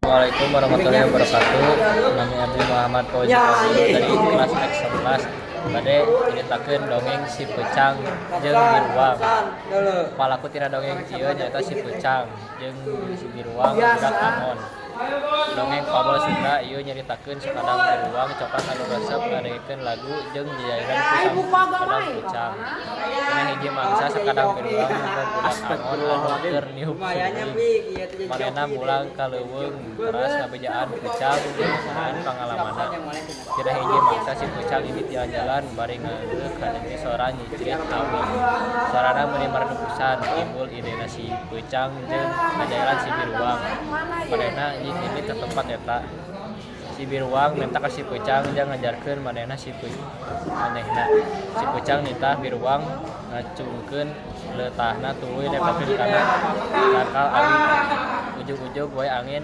Assalamualaikum warahmatullahi wabarakatuh. Nami abdi Muhammad Fauzi Fadil dari kelas X11, bade nyaritakeun dongeng Si Peucang jeung Biruang. Palaku tina dongeng ieu nyaeta si Peucang jeung si Biruang budak angon. Dongeng fabel Sunda ieu nyaritakeun sakadang biruang coklat anu resep ngadengekeun lagu jeung jajairan ku sakadang peucang. Dina hiji mangsa, sakadang biruang nyamper budak angon anu keur niup suling. Manehna mulang ka leuweung teras ngabejaan peucang jeung ngeunaan pangalamanna. Dina hiji mangsa, si Peucang indit jalan-jalan bari ngeungeun kadenge sora nyicrik awi. Sorana meuni maredup pisan. Timbul idena si Peucang jeung ngajailan si Biruang. Manehna indit ka tempat eta. Si Biruang menta ka si Peucang jang ngajarkeun manehna si manehna. Si Peucang nitah Biruang ngacungkeun leutahna tuluy nempelkeun kana tangkal awi. Ujug-ujug we angin.